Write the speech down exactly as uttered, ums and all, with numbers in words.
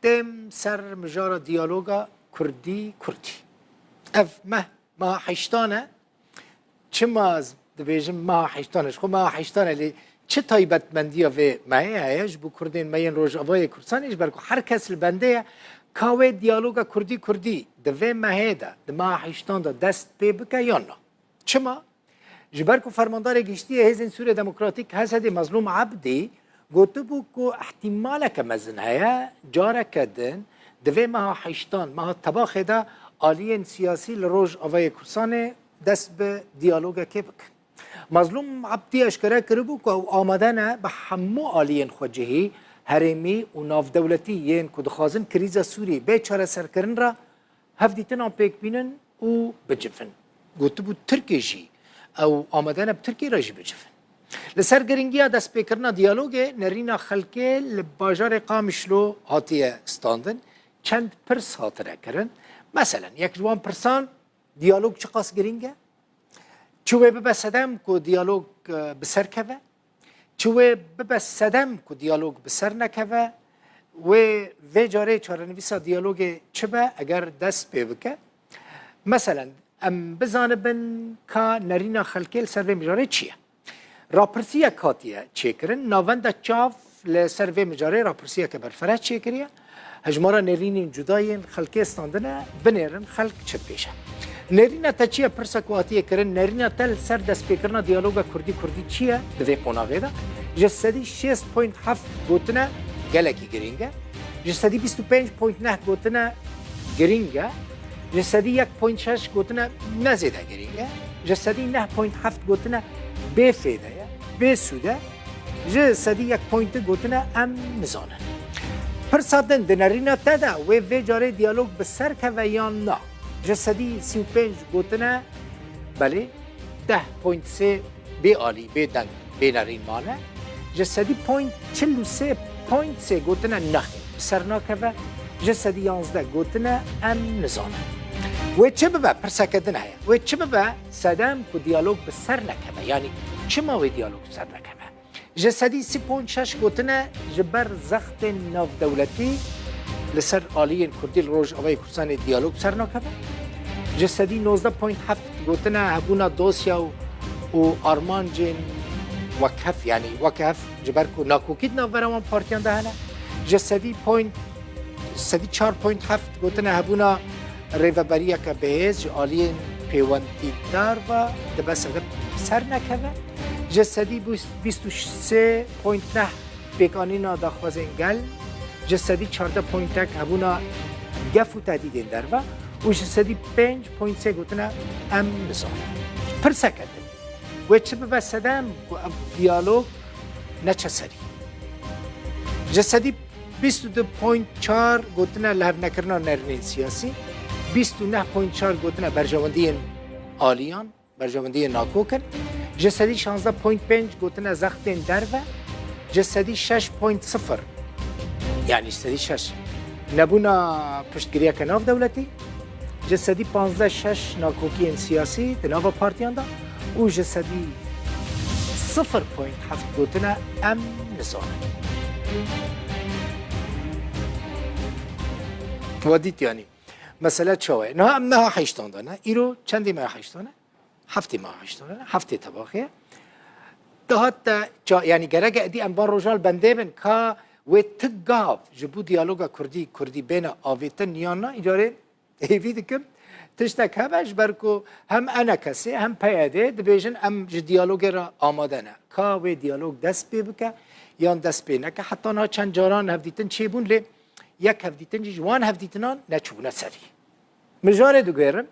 Têm ser mijara diyaloga Kurdî-Kurdî. Ev meh, meha heştan e. Çima ez dibêjim meha heştan e? Ji xwe meha heştan e, lê çi taybetmendiya vê mehê heye ji bo Kurdên me yên Rojavayê Kurdistanê? Ji ber ku her kes li bendê ye ka wê diyaloga Kurdî-Kurdî di vê mehê de, di meha heştan de dest pê bike yan na. Çima? Ji ber ku Fermandarê Giştî yê Hêzên Sûriyê Demokratîk, H S D, Mezlûm Ebdî gotibû ku ihtimaleke mezin heye, careke din di vê meha heştan, meha Tebaxê de aliyên siyasî li Rojavayê Kurdistanê dest bi diyalogekê bikin. Mezlûm Ebdî eşkere kiribû ku ew amade ne bi hemû aliyên xwecihî, herêmî û navdewletî yên ku dixwazin krîza Sûriyê bê çareserkirin re hevdîtinan pêk bînin û bicivin. Gotibû Tirkê jî ew amade ne bi Tirkê re jî bicivin. Li ser giringiya destpêkirina diyalogê, nerîna xelkê li bajarê Qamişlo hatiye standin, çend pirs hatine kirin. Meselen, yek ji wan pirsan, diyalog çiqas girîng e? Çi wê bibe sedem ku diyalog, e, bi ser keve? Çi wê bibe sedem ku diyalog bi ser nekeve? Wê vê carê çarenivîsa diyalogê çi be eger dest pê bike? Meselen, em bizanibin ka nerîna xelkê li ser vê mijarê çi ye? Rapirsiyek hatiye çêkirin. Navenda Çav li ser vê mijarê rapirsiyeke berfireh çêkiriye. Hejmara nerînên cuda yên xelkê standine, binêrin xelk çi dibêje. Nerîna te çi ye? Pirsa ku hatiye kirin, nerîna te li ser destpêkirina diyaloga Kurdî-Kurdî çi ye? Di vê qonaxê de ji sedî şêst point heft gotine gelekî girîng e. Ji sedî bîst û pênc point neh gotine girîng e. Ji sedî yek point şeş gotine ne zêde girîng e. Ji sedî neh point heft gotine bê fêde ye, bê sûd e. Ji sedî yek point du gotine em nizanin. Pirsa din, di nerîna te de wê vê carê diyalog bi ser keve yan na? Ji sedî sî û pênc gotine belê, deh point sê bê alî, bê deng, bê nerîn mane. Ji sedî point çil û sê point sê gotine nexêr, bi ser nakeve. Ji sedî yanzdeh gotine em nizanin. Wê çi bibe? Pirseke din heye. Wê çi bibe sedem ku diyalog bi ser nekeve? Yanî çima wê diyalog bi ser nekeve? Ji sedî sî point şeş gotine ji ber zextên navdewletî li ser aliyên Kurdî li Rojavayê Kurdistanê diyalog ser nakeve. Ji sedî nozdeh point heft gotine hebûna dosya û, û armancên wekhev, yanî wekhev ji ber ku nakokî di navbera wan partiyan de hene. Ji sedî point, sedî çar point heft gotine hebûna rêveberiyeke bihêz ji aliyên pêwendîdar ve dibe sedem ser nekeve. Ji sedî bîst û sê point neh pêkanîna daxwazên gel, ji sedî çardeh point yek hebûna gef û tehdîdên derve û ji sedî pênc point sê gotine em nizanin. Pirseke din, wê çi bibe sedem ku ev diyalog neçe serî? Ji sedî bîst û du point çar gotine lihevnekirina nerînên siyasî, bîst û neh point çar gotine berjewendiyên aliyan, berjewendiyên nakok in. Ji sedî şazdeh point pênc gotine zextên derve, ji sedî şeş point sifir, yanî ji sedî şeş, nebûna piştgiriyeke navdewletî, ji sedî panzdeh şeş nakokiyên siyasî di nava partiyan de û ji sedî sifir point heft gotine em nizanin. We dît yanî. Mesele çawa ye? Niha em meha heştan de ne. Îro çendê meha heştan e? Heftê meha heştan e. Heftê Tebaxê ye. Dihat te ça-, yanî gerek e êdî em van rojan li bendê bin ka wê ti gav ji bo diyaloga Kurdî, Kurdî bêne avêtin yan na, îcarê hêvî dikim tiştek hebe, ji ber ku hem ENKSê hem PYDê dibêjin em ji diyalogê re amade ne. Ka wê diyalog dest pê bike yan dest pê neke. Heta niha çend caran hevdîtin çêbûn, lê yek hevdîtin jî ji wan hevdîtinan neçûbûne serî. Mijarê diguherim,